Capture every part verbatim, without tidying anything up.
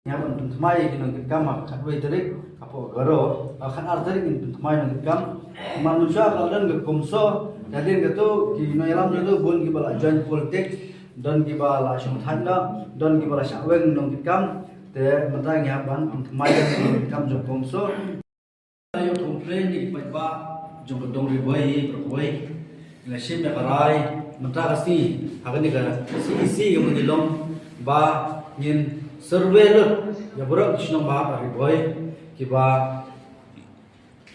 Ngi hap ban pynthymmai ïa ki nongkitkam ha ka khatwei tarik hapoh Garo, ha ka khatar tarik ngin pynthymmai nongkitkam. Namar mynshwa ka la don ka COMSO, hadien kata ki nongïalam jong ngi bun kiba la join politics, don kiba la shong thait noh, don kiba la shah weng nongkitkam. Te mynta ngi hap ban pynthymmai ïa ki nongkitkam jong COMSO. Ïa complain ïa ki paidbah jong ka dong Ri Bhoi baroh kawei. Ngi la shim ïa ka rai mynta ka sngi ha kane ka CEC kaba ngi long ba ngin survey lut ïa baroh ki shnong ba hap ha Ri Bhoi, kiba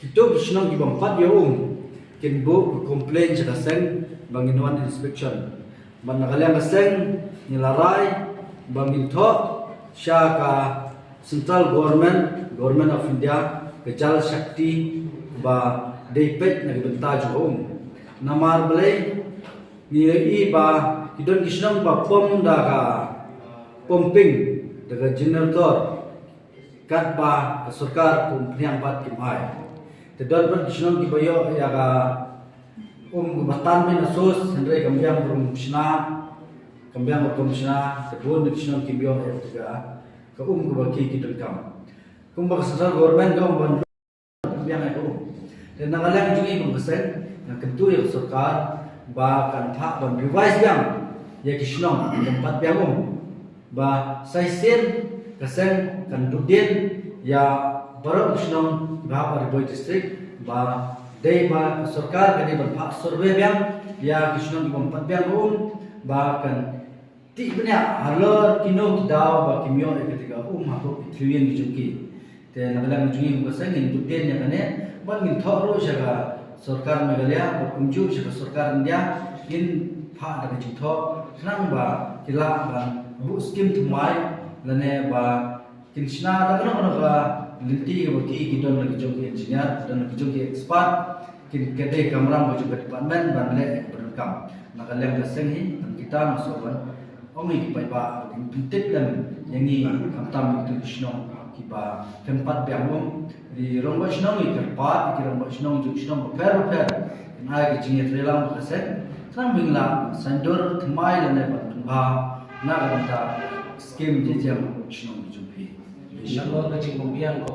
kito ki shnong kiba ym pat ïoh um kin buh complain sha ka seng ba ngin wan inspection. Bad na ka liang ka seng ngi la rai ba ngin thoh sha ka Central Government, Government of India, ka Jal Shakti ba dei peit na ka bynta jong ka um. Namar balei? Ngi ïohi ba ki don ki shnong ba pom da ka pumping, da ka generator, katba ka sorkar kum pynïaid bad kim ai. Te don pat ki shnong kiba ïoh ïa ka um kaba tan mynta, sos, hynrei kam biang ruh kum shna, kam biang ruh kum shna, te bun ki shnong kim ïoh ïa ka, ka um kaba ki ki donkam. Kumba ka Central Government ka ong ban biang ïa ka um. Te na ka liang jong ngi kum ka seng, ngi kyntu ïa ka sorkar ba kan phah ban revise biang ïa ki shnong kiba ym pat biang um. Ba sa shisien ka seng kan duh dien ïa baroh ki shnong ba hap ha Ri Bhoi District, ba dei ba ka sorkar ka dei ban phah survey biang ïa ki shnong kiba ym pat biang um, ba kan tip bniah halor kino ki daw ba kim ïoh ïa kata ka um hapoh ki three wing ki jong ki. Te na ka liang jong ngi kum ka seng ngin duh dien ïa kane bad ngin thoh ruh sha ka sorkar Meghalaya bad kumjuh sha ka sorkar India, ngin phah da ka jingthoh khnang ba ki lah ban buh skim thymmai lane ba kin shna da kano kano ka lynti kaba ki, ki don la ki jong ki engineer, ki don la ki jong ki expert, kin, ka dei kamram ka jong ka department ban leh ïa ka pyndonkam. Na ka liang ka seng hi tang kita nga sngewbha ong ïa ki paidbah ba kin pyntip lem ïa ngi, khamtam ïa kito ki shnong kiba ym pat biang um. Ki rangbah shnong ki kyrpad, ki rangbah shnong jong ki shnong bapher bapher kin ai ka jingïatreilang bad ka seng, khnang ba ngin lah saiñdur thymmai lane ban pynbha na ka bynta skim jingïaseng shnong jong phi. Namar ka jingbym biang ka